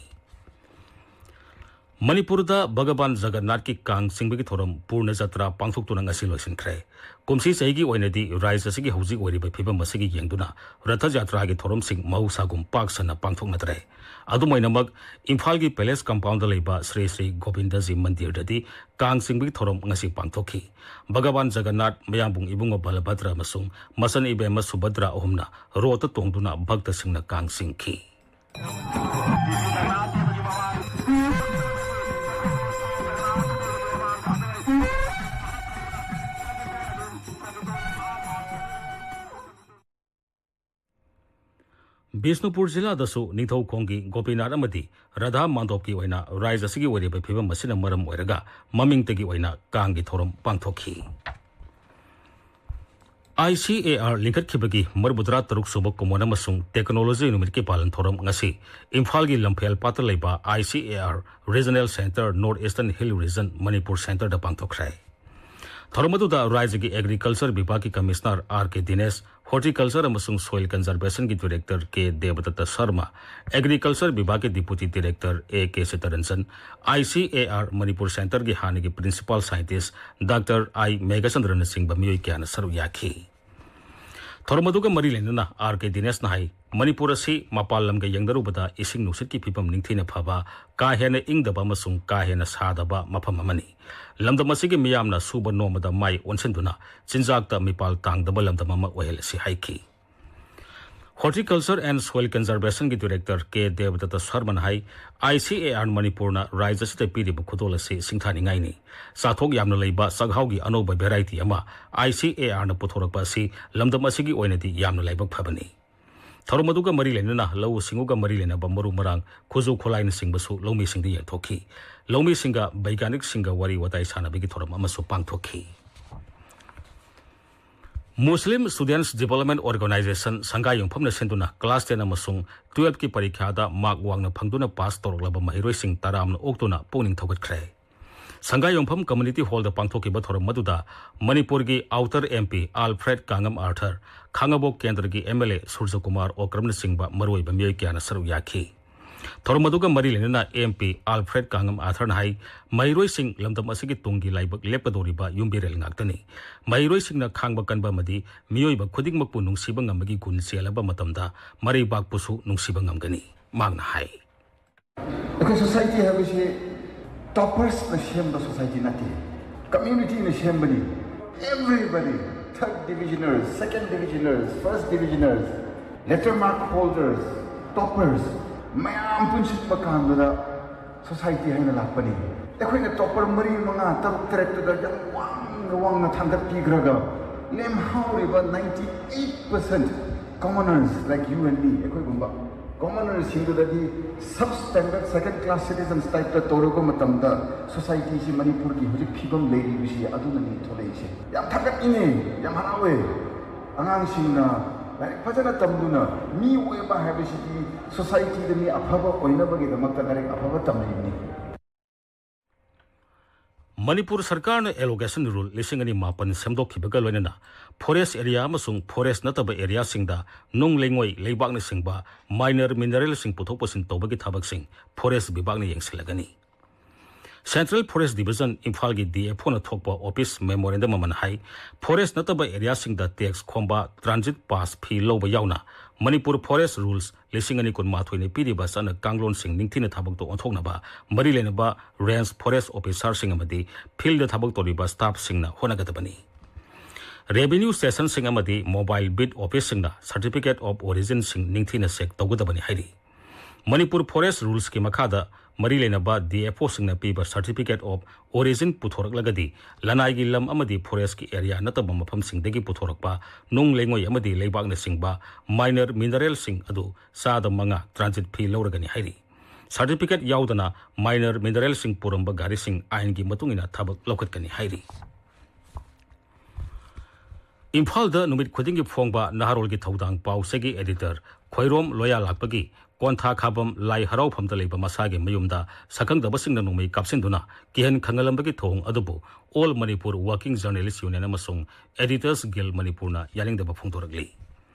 ꯃꯅꯤꯄꯨꯔꯗ ꯚꯒꯕꯥꯟ ꯖꯒꯟꯅꯥꯊꯀꯤ ꯀꯥꯡ ꯆꯤꯡꯕꯒꯤ ꯊꯧꯔꯝ ꯄꯨꯔꯅ ꯖꯇ꯭ꯔꯥ ꯄꯥꯡꯊꯣꯛꯇꯨꯅ ꯉꯁꯤ ꯂꯣꯏꯁꯤꯟꯈ꯭ꯔꯦ꯫ ꯀꯨꯝꯁꯤ ꯆꯍꯤꯒꯤ ꯑꯣꯏꯅꯗꯤ ꯔꯥꯖ꯭ꯌ ꯑꯁꯤꯒꯤ ꯍꯧꯖꯤꯛ ꯑꯣꯏꯔꯤꯕ ꯐꯤꯕꯝ ꯑꯁꯤꯒꯤ ꯌꯦꯡꯗꯨꯅ ꯔꯊ ꯖꯇ꯭ꯔꯥꯒꯤ ꯊꯧꯔꯝꯁꯤꯡ ꯃꯍꯧꯁꯥꯒꯨꯝ ꯄꯥꯛ ꯁꯟꯅ ꯄꯥꯡꯊꯣꯛꯅꯗ꯭ꯔꯦ꯫ ꯑꯗꯨꯝ ꯑꯣꯏꯅꯃꯛ, ꯏꯝꯐꯥꯜꯒꯤ ꯄꯦꯂꯦꯁ ꯀꯝꯄꯥꯎꯟꯗ ꯂꯩꯕ ꯁ꯭ꯔꯤ ꯁ꯭ꯔꯤ ꯒꯣꯕꯤꯟꯗꯖꯤ ꯃꯟꯗꯤꯔꯗꯗꯤ ꯀꯥꯡ ꯆꯤꯡꯕꯒꯤ ꯊꯧꯔꯝ ꯉꯁꯤ ꯄꯥꯡꯊꯣꯛꯈꯤ꯫ ꯚꯒꯕꯥꯟ ꯖꯒꯟꯅꯥꯊ, ꯃꯌꯥꯝꯕꯨꯡ ꯏꯕꯨꯡꯉꯣ ꯕꯂꯚꯗ꯭ꯔ ꯑꯃꯁꯨꯡ ꯃꯆꯟ ꯏꯕꯦꯝꯃ ꯁꯨꯚꯗ꯭ꯔꯥ ꯑꯍꯨꯝꯅ ꯔꯣꯠꯇ ꯇꯣꯡꯗꯨꯅ ꯚꯛꯇꯁꯤꯡꯅ ꯀꯥꯡ ꯆꯤꯡꯈꯤ꯫ ꯕꯤꯁꯅꯨꯄꯨꯔ ꯖꯤꯂꯥꯗꯁꯨ ꯅꯤꯡꯊꯧꯈꯣꯡꯒꯤ ꯒꯣꯄꯤꯅꯥꯊ ꯑꯃꯗꯤ ꯔꯥꯙꯥ ꯃꯥꯟꯗꯣꯞꯀꯤ ꯑꯣꯏꯅ ꯔꯥꯏꯖ ꯑꯁꯤꯒꯤ ꯑꯣꯏꯔꯤꯕ ꯐꯤꯕꯝ ꯑꯁꯤꯅ ꯃꯔꯝ ꯑꯣꯏꯔꯒ ꯃꯃꯤꯡꯇꯒꯤ ꯑꯣꯏꯅ ꯀꯥꯡꯒꯤ ꯊꯧꯔꯝ ꯄꯥꯡꯊꯣꯛꯈꯤ꯫ ꯑꯥꯏ ꯁꯤ ꯑꯦ ꯑꯥꯔ ꯂꯤꯡꯈꯠꯈꯤꯕꯒꯤ ꯃꯔꯤꯐꯨꯇꯔꯥ ꯇꯔꯨꯛ ꯁꯨꯕ ꯀꯨꯝꯑꯣꯟ ꯑꯃꯁꯨꯡ ꯇꯦꯛꯅꯣꯂꯣꯖꯤ ꯅꯨꯃꯤꯠꯀꯤ ꯄꯥꯂꯟ ꯊꯧꯔꯝ ꯉꯁꯤ ꯏꯝꯐꯥꯜꯒꯤ ꯂꯝꯐꯦꯜ ꯄꯥꯠꯇ ꯂꯩꯕ I C A R regional centre, north eastern hill region, Manipur ꯁꯦꯟꯇꯔꯗ ꯄꯥꯡꯊꯣꯛꯈ꯭ꯔꯦ꯫ ꯊꯧꯔꯝ ꯑꯗꯨꯗ ꯔꯥꯏꯖꯒꯤ ꯑꯦꯒ꯭ꯔꯤꯀꯜꯆꯔ ꯕꯤꯚꯥꯒꯀꯤ commissioner R K Dinesh, horticulture ꯑꯃꯁꯨꯡ ꯁꯣꯏꯜ ꯀꯟꯖꯔꯕꯦꯁꯟꯒꯤ director K Debdatta Sharma, agriculture ꯕꯤꯚꯥꯒꯀꯤ deputy director A K Sitaranjan, I C A R Manipur ꯁꯦꯟꯇꯔꯒꯤ ꯍꯥꯟꯅꯒꯤ ꯄ꯭ꯔꯤꯟꯁꯤꯄꯥꯜ ꯁꯥꯏꯟꯇꯤꯁ ꯗꯥꯛꯇꯔ ꯑꯥꯏ ꯃꯦꯘꯆꯟꯗ꯭ꯔꯅꯆꯤꯡꯕ ꯃꯤꯑꯣꯏ ꯀꯌꯥꯅ ꯁꯔꯨꯛ ꯌꯥꯈꯤ꯫ ꯊꯧꯔꯝ ꯑꯗꯨꯒ ꯃꯔꯤ ꯂꯩꯅꯅ ꯑꯥꯔ ꯀꯦ ꯗꯤꯅꯦꯁꯅ ꯍꯥꯏ, ꯃꯅꯤꯄꯨꯔ ꯑꯁꯤ ꯃꯄꯥꯟ ꯂꯝꯒ ꯌꯦꯡꯅꯔꯨꯕꯗ ꯏꯁꯤꯡ ꯅꯨꯡꯁꯤꯠꯀꯤ ꯐꯤꯕꯝ ꯅꯤꯡꯊꯤꯅ ꯐꯕ, ꯀꯥ ꯍꯦꯟꯅ ꯏꯪꯗꯕ ꯑꯃꯁꯨꯡ ꯀꯥ ꯍꯦꯟꯅ ꯁꯥꯗꯕ ꯃꯐꯝ ꯑꯃꯅꯤ꯫ ꯂꯝꯗꯝ ꯑꯁꯤꯒꯤ ꯃꯤꯌꯥꯝꯅ ꯁꯨꯕ ꯅꯣꯝꯕꯗ ꯃꯥꯏ ꯑꯣꯟꯁꯤꯟꯗꯨꯅ ꯆꯤꯟꯖꯥꯛꯇ ꯃꯤꯄꯥꯜ ꯇꯥꯡꯗꯕ ꯂꯝꯗꯝ ꯑꯃ ꯑꯣꯏꯍꯜꯂꯁꯤ ꯍꯥꯏꯈꯤ꯫ ꯍꯣꯔꯇꯤꯀꯜꯆꯔ ꯑꯦꯟ ꯁꯣꯏꯜ ꯀꯟꯖꯔꯕꯦꯁꯟꯒꯤ ꯗꯤꯔꯦꯛꯇꯔ ꯀꯦ ꯗꯦꯕꯗꯠꯇ ꯁꯔꯃꯅ ꯍꯥꯏ, ꯑꯥꯏ ꯁꯤ ꯑꯦ ꯑꯥꯔ ꯃꯅꯤꯄꯨꯔꯅ ꯔꯥꯏꯖ ꯑꯁꯤꯗ ꯄꯤꯔꯤꯕ ꯈꯨꯗꯣꯜ ꯑꯁꯤ ꯁꯤꯡꯊꯥꯅꯤꯡꯉꯥꯏꯅꯤ꯫ ꯆꯥꯊꯣꯛ ꯌꯥꯝꯅ ꯂꯩꯕ ꯆꯥꯛꯍꯥꯎꯒꯤ ꯑꯅꯧꯕ ꯚꯦꯔꯥꯏꯇꯤ ꯑꯃ ꯑꯥꯏ ꯁꯤ ꯑꯦ ꯑꯥꯔꯅ ꯄꯨꯊꯣꯔꯛꯄ ꯑꯁꯤ ꯂꯝꯗꯝ ꯑꯁꯤꯒꯤ ꯑꯣꯏꯅꯗꯤ ꯌꯥꯝꯅ ꯂꯥꯏꯕꯛ ꯐꯕꯅꯤ꯫ ꯊꯧꯔꯝ ꯑꯗꯨꯒ ꯃꯔꯤ ꯂꯩꯅꯅ ꯂꯧꯎ ꯁꯤꯡꯎꯒ ꯃꯔꯤ ꯂꯩꯅꯕ ꯃꯔꯨ ꯃꯔꯥꯡ, ꯈꯨꯠꯁꯨ ꯈꯨꯠꯂꯥꯏꯅꯆꯤꯡꯕꯁꯨ ꯂꯧꯃꯤꯁꯤꯡꯗ ꯌꯦꯟꯊꯣꯛꯈꯤ꯫ ꯂꯧꯃꯤꯁꯤꯡꯒ ꯕꯩꯒꯥꯅꯤꯛꯁꯤꯡꯒ ꯋꯥꯔꯤ ꯋꯥꯇꯥꯏ ꯁꯥꯟꯅꯕꯒꯤ ꯊꯧꯔꯝ ꯑꯃꯁꯨ ꯄꯥꯡꯊꯣꯛꯈꯤ꯫ ꯃꯨꯁꯂꯤꯝ ꯁ꯭ꯇꯨꯗꯦꯟꯠꯁ ꯗꯤꯕꯦꯂꯞꯃꯦꯟꯠ ꯑꯣꯔꯒꯅꯥꯏꯖꯦꯁꯟ ꯁꯪꯒꯥꯏ ꯌꯨꯝꯐꯝꯅ ꯁꯤꯟꯗꯨꯅ ꯀ꯭ꯂꯥꯁ ꯇꯦꯟ ꯑꯃꯁꯨꯡ ꯇꯨꯌꯦꯜꯐꯀꯤ ꯄꯔꯤꯈ꯭ꯌꯥꯗ ꯃꯥꯔꯛ ꯋꯥꯡꯅ ꯐꯪꯗꯨꯅ ꯄꯥꯁ ꯇꯧꯔꯛꯂꯕ ꯃꯍꯩꯔꯣꯏꯁꯤꯡ ꯇꯔꯥꯝꯅ ꯑꯣꯛꯇꯨꯅ ꯄꯨꯛꯅꯤꯡ ꯊꯧꯒꯠꯈ꯭ꯔꯦ꯫ ꯁꯪꯒꯥꯏ ꯌꯨꯝꯐꯝ ꯀꯝꯃ꯭ꯌꯨꯅꯤꯇꯤ ꯍꯣꯜꯗ ꯄꯥꯡꯊꯣꯛꯈꯤꯕ ꯊꯧꯔꯝ ꯑꯗꯨꯗ ꯃꯅꯤꯄꯨꯔꯒꯤ outer M P Alfred Kangam Arthur, Khangabok ꯀꯦꯟꯗ꯭ꯔꯒꯤ ꯑꯦꯝ ꯑꯦꯜ ꯑꯦ ꯁꯨꯔꯖꯀꯨꯃꯥꯔ ꯑꯣꯀ꯭ꯔꯝꯅꯆꯤꯡꯕ ꯃꯔꯨꯑꯣꯏꯕ ꯃꯤꯑꯣꯏ ꯀꯌꯥꯅ ꯁꯔꯨꯛ ꯌꯥꯈꯤ꯫ ꯊꯧꯔꯝ ꯑꯗꯨꯒ ꯃꯔꯤ ꯂꯩꯅꯅ ꯑꯦꯝ ꯄꯤ ꯑꯜꯐ꯭ꯔꯦꯗ ꯀꯥꯡꯉꯝ ꯑꯥꯔꯊꯔꯅ ꯍꯥꯏ, ꯃꯍꯩꯔꯣꯏꯁꯤꯡ ꯂꯝꯗꯝ ꯑꯁꯤꯒꯤ ꯇꯨꯡꯒꯤ ꯂꯥꯏꯕꯛ ꯂꯦꯞꯀꯗꯧꯔꯤꯕ ꯌꯨꯝꯕꯤꯔꯦꯜ ꯉꯥꯛꯇꯅꯤ꯫ ꯃꯍꯩꯔꯣꯏꯁꯤꯡꯅ ꯈꯥꯡꯕ ꯀꯟꯕ ꯑꯃꯗꯤ ꯃꯤꯑꯣꯏꯕ ꯈꯨꯗꯤꯡꯃꯛꯄꯨ ꯅꯨꯡꯁꯤꯕ ꯉꯝꯕꯒꯤ ꯒꯨꯟ ꯆꯦꯜꯂꯕ ꯃꯇꯝꯗ ꯃꯔꯩꯕꯥꯛꯄꯨꯁꯨ ꯅꯨꯡꯁꯤꯕ ꯉꯝꯒꯅꯤ, ꯃꯍꯥꯛꯅ ꯍꯥꯏ꯫ ꯑꯩꯈꯣꯏ ꯁꯣꯁꯥꯏꯇꯤ ꯍꯥꯏꯕꯁꯤ ꯇꯣꯄꯔꯁꯅ ꯁꯦꯝꯕ ꯁꯣꯁꯥꯏꯇꯤ ꯅꯠꯇꯦ, ꯀꯝꯃ꯭ꯌꯨꯅꯤꯇꯤꯅ ꯁꯦꯝꯕꯅꯤ꯫ Everybody, third divisioners, second divisioners, first divisioners, letter mark holders, toppers, ꯃꯌꯥꯝ ꯄꯨꯟꯁꯤꯟꯕ ꯀꯥꯟꯗꯨꯗ ꯁꯣꯁꯥꯏꯇꯤ ꯍꯥꯏꯅ ꯂꯥꯛꯄꯅꯤ꯫ ꯑꯩꯈꯣꯏꯅ ꯇꯣꯄꯔ ꯃꯔꯤ, ꯃꯉꯥ, ꯇꯔꯨꯛ, ꯇꯔꯦꯠꯇꯨꯗ ꯌꯥꯝ ꯋꯥꯡꯅ ꯋꯥꯡꯅ ꯊꯥꯡꯒꯠꯄꯤꯈ꯭ꯔꯒ ꯂꯦꯝꯍꯧꯔꯤꯕ ninety eight percent Commoners like you and me, ꯑꯩꯈꯣꯏꯒꯨꯝꯕ commoners ꯁꯤꯡꯗꯨꯗꯗꯤ substandard second class citizens type ꯇ ꯇꯧꯔꯛꯄ ꯃꯇꯝꯗ society ꯁꯤ, ꯃꯅꯤꯄꯨꯔꯒꯤ ꯍꯧꯖꯤꯛ ꯐꯤꯕꯝ ꯂꯩꯔꯤꯕꯁꯤ ꯑꯗꯨꯅꯅꯤ ꯊꯣꯛꯂꯛꯏꯁꯦ꯫ ꯌꯥꯝ ꯊꯥꯒꯠꯅꯤꯡꯉꯦ, ꯌꯥꯝ ꯍꯔꯥꯎꯋꯦ꯫ ꯑꯉꯥꯡꯁꯤꯡꯅ ꯂꯥꯏꯔꯤꯛ ꯐꯖꯅ ꯇꯝꯗꯨꯅ ꯃꯤ ꯑꯣꯏꯕ ꯍꯥꯏꯕꯁꯤꯗꯤ society ꯗ ꯃꯤ ꯑꯐꯕ ꯑꯣꯏꯅꯕꯒꯤꯗꯃꯛꯇ ꯂꯥꯏꯔꯤꯛ ꯑꯐꯕ ꯇꯝꯂꯤꯕꯅꯤ꯫ ꯃꯅꯤꯄꯨꯔ ꯁꯔꯀꯥꯔꯅ Allocation Rule ꯂꯤꯁꯤꯡ ꯑꯅꯤ ꯃꯥꯄꯟ ꯁꯦꯝꯗꯣꯛꯈꯤꯕꯒ ꯂꯣꯏꯅꯅ forest area ꯑꯃꯁꯨꯡ forest ꯅꯠꯇꯕ area ꯁꯤꯡꯗ ꯅꯨꯡ ꯂꯩꯉꯣꯏ ꯂꯩꯕꯥꯛꯅꯆꯤꯡꯕ minor mineral ꯁꯤꯡ ꯄꯨꯊꯣꯛ ꯄꯨꯁꯤꯟ ꯇꯧꯕꯒꯤ ꯊꯕꯛꯁꯤꯡ forest ꯕꯤꯚꯥꯒꯅ ꯌꯦꯡꯁꯤꯜꯂꯒꯅꯤ꯫ Central Forest Division ꯏꯝꯐꯥꯜꯒꯤ D F O ꯅ ꯊꯣꯛꯄ office memorandum ꯑꯃꯅ ꯍꯥꯏ, forest ꯅꯠꯇꯕ area ꯁꯤꯡꯗ tax ꯈꯣꯝꯕ, transit pass fee ꯂꯧꯕ ꯌꯥꯎꯅ ꯃꯅꯤꯄꯨꯔ Forest Rules ꯂꯤꯁꯤꯡ ꯑꯅꯤ ꯀꯨꯟꯃꯥꯊꯣꯏꯅ ꯄꯤꯔꯤꯕ ꯆꯠꯅ ꯀꯥꯡꯂꯣꯟꯁꯤꯡ ꯅꯤꯡꯊꯤꯅ ꯊꯕꯛꯇ ꯑꯣꯟꯊꯣꯛꯅꯕ ꯃꯔꯤ ꯂꯩꯅꯕ range forest officer ꯁꯤꯡ ꯑꯃꯗꯤ field ꯊꯕꯛ ꯇꯧꯔꯤꯕ staff ꯁꯤꯡꯅ ꯍꯣꯠꯅꯒꯗꯕꯅꯤ꯫ Revenue station ꯁꯤꯡ ꯑꯃꯗꯤ mobile beat office ꯁꯤꯡꯅ Certificate of Origin ꯁꯤꯡ ꯅꯤꯡꯊꯤꯅ check ꯇꯧꯒꯗꯕꯅꯤ ꯍꯥꯏꯔꯤ꯫ ꯃꯅꯤꯄꯨꯔ Forest Rules ꯀꯤ ꯃꯈꯥꯗ ꯃꯔꯤ ꯂꯩꯅꯕ D F O ꯁꯤꯡꯅ ꯄꯤꯕ Certificate of Origin ꯄꯨꯊꯣꯔꯛꯂꯒꯗꯤ ꯂꯅꯥꯏꯒꯤ ꯂꯝ ꯑꯃꯗꯤ forest ꯀꯤ area ꯅꯠꯇꯕ ꯃꯐꯝꯁꯤꯡꯗꯒꯤ ꯄꯨꯊꯣꯔꯛꯄ ꯅꯨꯡ ꯂꯩꯉꯣꯏ ꯑꯃꯗꯤ ꯂꯩꯕꯥꯛꯅꯆꯤꯡꯕ minor mineral ꯁꯤꯡ ꯑꯗꯨ ꯆꯥꯗ ꯃꯉꯥ transit fee ꯂꯧꯔꯒꯅꯤ ꯍꯥꯏꯔꯤ꯫ Certificate ꯌꯥꯎꯗꯅ minor mineral ꯁꯤꯡ ꯄꯨꯔꯝꯕ ꯒꯥꯔꯤꯁꯤꯡ ꯑꯥꯏꯟꯒꯤ ꯃꯇꯨꯡ ꯏꯟꯅ ꯊꯕꯛ ꯂꯧꯈꯠꯀꯅꯤ ꯍꯥꯏꯔꯤ꯫ ꯏꯝꯐꯥꯜꯗ ꯅꯨꯃꯤꯠ ꯈꯨꯗꯤꯡꯒꯤ ꯐꯣꯡꯕ ꯅꯍꯥꯔꯣꯜꯒꯤ ꯊꯧꯗꯥꯡ ꯄꯥꯎ ꯆꯦꯒꯤ editor ꯈꯣꯏꯔꯣꯝ ꯂꯣꯌꯥ ꯂꯥꯛꯄꯒꯤ ꯀꯣꯟꯊꯥ ꯈꯥꯕꯝ ꯂꯥꯏ ꯍꯔꯥꯎꯐꯝꯗ ꯂꯩꯕ ꯃꯁꯥꯒꯤ ꯃꯌꯨꯝꯗ ꯁꯛꯈꯪꯗꯕꯁꯤꯡꯅ ꯅꯣꯡꯃꯩ ꯀꯥꯞꯁꯤꯟꯗꯨꯅ ꯀꯤꯍꯟ ꯈꯪꯍꯜꯂꯝꯕꯒꯤ ꯊꯧꯑꯣꯡ ꯑꯗꯨꯕꯨ All Manipur Working Journalist Union ꯑꯃꯁꯨꯡ Editors Guild ꯃꯅꯤꯄꯨꯔꯅ ꯌꯥꯅꯤꯡꯗꯕ ꯐꯣꯡꯗꯣꯔꯛꯂꯤ꯫